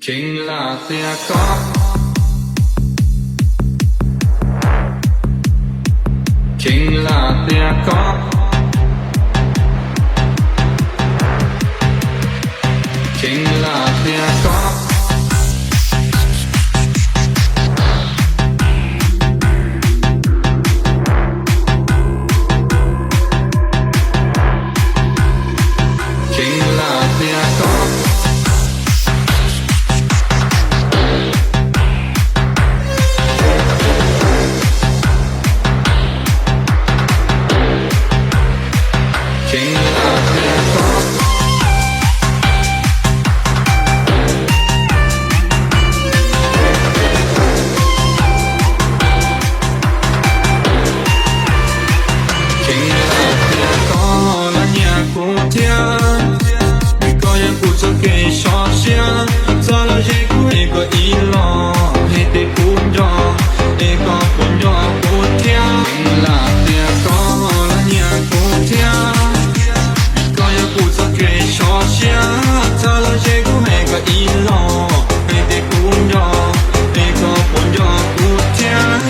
Kheev lam tias koj, kheev lam tias koj, kheev lam tias koj, kheev lam tias koj, kheev lam tias koj, kheev lam tias koj los nyiam kuv thiab. Vim koj yog kuv txoj kev sov siab, txhob los ze kuv es koj ib los, hais tias kuv nco, es koj puas nco kuv thiab. Kheev lam tias koj los nyiam kuv thiab. Vim koj yog kuv txoj kev sov siab, txhob los ze kuv es koj ib los, hais tias kuv nco, es koj puas nco kuv thiab.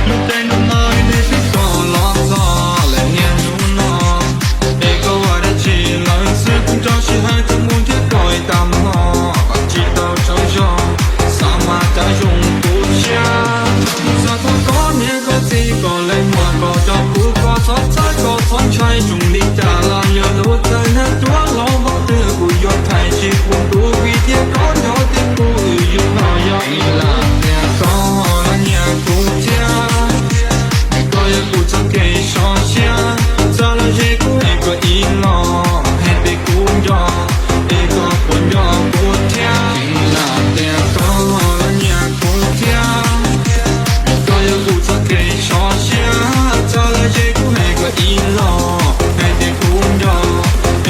Lub caij ntuj no ib ntej sib koom los txog lawm niaj hnub no, es koj ua dab tsi lawm xwb, kuv nco sij hawm txoj moo thiab koj ib tag hmo, kom tsis tau tsaug zog, xav mas cas zoo kuv siab. Kuv xav thov koj niam koj txiv kom leej muam koj coj kuv, koj txhob txhawj koj txhob ntshai, tsoom li cas los yog lub txawj hnab tuab los vog twg kuv yuav thaiv tsis pub tus vim tias koj nco tias kuv wb yug no yog ib lam tias koj los nyiam kuv thiab. Vim koj yog kuv txoj kev sov siab, txhob los ze kuv es koj ib los, hais tias kuv nco, es koj puas nco kuv thiab. Kheev lam tias koj los nyiam kuv thiab. Vim koj yog kuv txoj kev sov siab, txhob los ze kuv es koj ib los, hais tias kuv nco,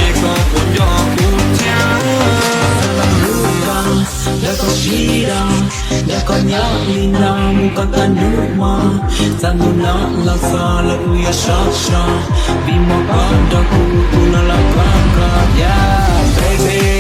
es koj puas nco kuv thiab. Yog koj sib dag, yog koj nyob li no mus koj tag hnub mog, txaj ntuj no los txog lawm kuv yuav sov so, vim muaj koj nrog kuv, kuv no los koj koj, yeah, baby.